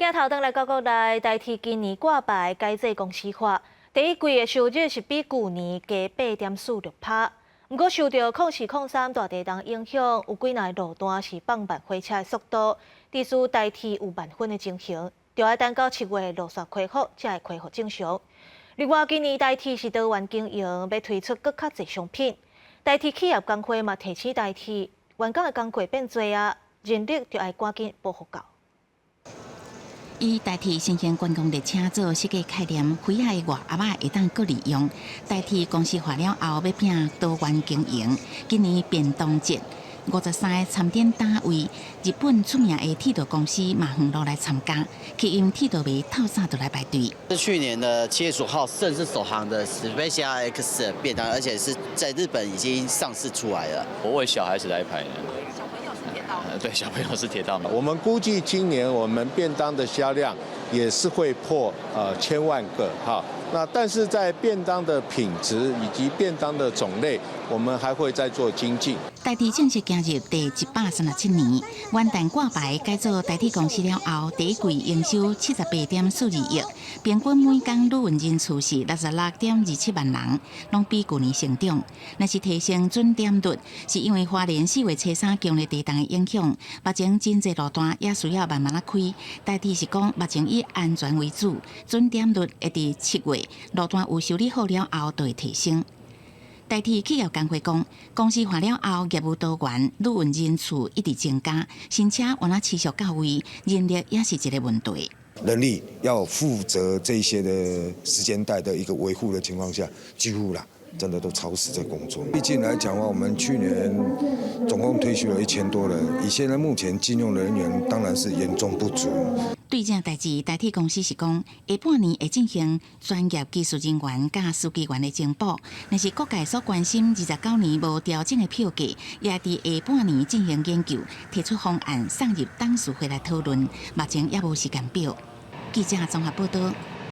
鏡頭轉來到國內，台鐵今年掛牌改制公司化，第一季的收入是比舊年加8.46%。毋過受著02-03大地動影響，有幾若路段是放慢火車的速度，致使台鐵有慢分的情形，著愛等到7月路線恢復，才會恢復正常。另外，今年台鐵是多元經營，欲推出閣較濟商品。台鐵企業工會嘛提醒台鐵，員工的工課變濟啊，人力著愛趕緊補予夠。以台鐵新型觀光列車做設計概念，飛仔的外盒仔會當閣利用。台鐵公司化了後，欲拼多元經營。今年便當節，53個參展單位，日本出名的鐵道公司嘛遠路來參加，吸引鐵道迷透早就來排隊。是去年的7月15號正式首航的 Spacia X 便當，而且是在日本已經上市出來了。我為小孩子來排的。小朋友是鐵道。對，小朋友是鐵道。我們估計今年我們便當的銷量也是會破千萬個哈。那但是在便當的品質以及便當的種類，我們還會再做精進。台鐵正式行入第137年，元旦掛牌改做台鐵公司了後，第一季營收78.42億，平均每工旅運人次是66.27萬人，攏比舊年成長。若是提升準點率，是因為花蓮4月初3強烈地動的影響，目前真濟路段也需要慢慢仔開。台鐵是講目前以安全為主，準點率會佇7月路段有修理好了後，就會提升。台鐵企業工會講，公司化了後，業務多元，旅運人次一直增加，新車猶若持續到位，人力也是一個問題。人力要負責這些的時間帶的一個維護的情況下，幾乎啦，真的都超時在工作。畢竟來講的話，我們去年總共退休了1000多人，以現在目前進用人員當然是嚴重不足。對這代誌，台鐵公司是講，下半年會進行專業技術人員佮司機員的增補，若是各界所關心29年無調整的票價，也佇下半年進行研究，提出方案送入董事會來討論，目前猶無時間表。記者綜合報道。